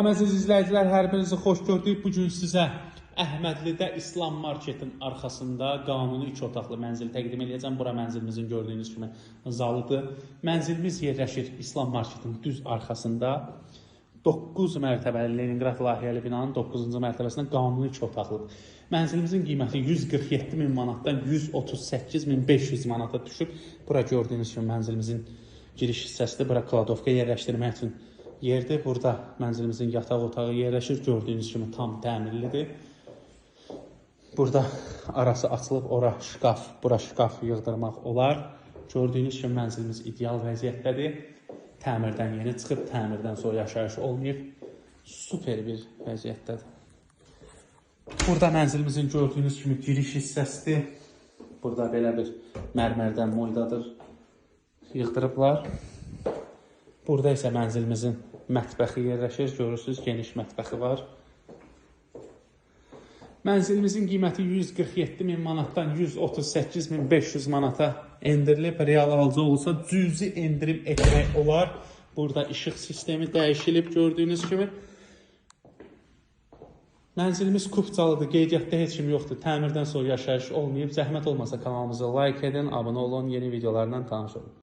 Əziz izləyicilər, hər birinizi xoş gördük. Bu gün sizə Əhmədlidə İslam Marketin arxasında qanuni 2 otaqlı mənzil təqdim edəcəm. Bura mənzilimizin gördüyünüz kimi zalıdır. Mənzilimiz yerləşir İslam Marketin düz arxasında. 9 mərtəbəli Leningrad layihəli binanın 9-cu mərtəbəsində qanuni 2 otaqlıdır. Mənzilimizin qiyməti 147 min manatdan 138.500 manata düşüb. Bura gördüyünüz kimi mənzilimizin giriş hissəsidir. Bura kladovka yerləşdirmək üçün yerdir. Burada mənzilimizin yataq otağı yerləşir. Gördüyünüz kimi tam təmirlidir. Burada arası açılıb, ora şkaf, bura şkaf yığdırmaq olar. Gördüyünüz kimi mənzilimiz ideal vəziyyətdədir. Təmirdən yeni çıxıb, təmirdən sonra yaşayış olmayıb. Super bir vəziyyətdədir. Burada mənzilimizin gördüyünüz kimi giriş hissəsidir. Burada belə bir mərmərdən moydadır yığdırıblar. Burada isə mənzilimizin mətbəxi yerləşir. Görürsünüz, geniş mətbəxi var. Mənzilimizin qiyməti 147 min manatdan 138.500 manata endirilib. Real alıcı olsa cüzi endirim etmək olar. Burada işıq sistemi dəyişilib gördüyünüz kimi. Mənzilimiz kupçalıdır, qeydiyyatda heç kim yoxdur. Təmirdən sonra yaşayış olmayıb. Zəhmət olmasa kanalımıza like edin, abunə olun, yeni videolarla tanış olun.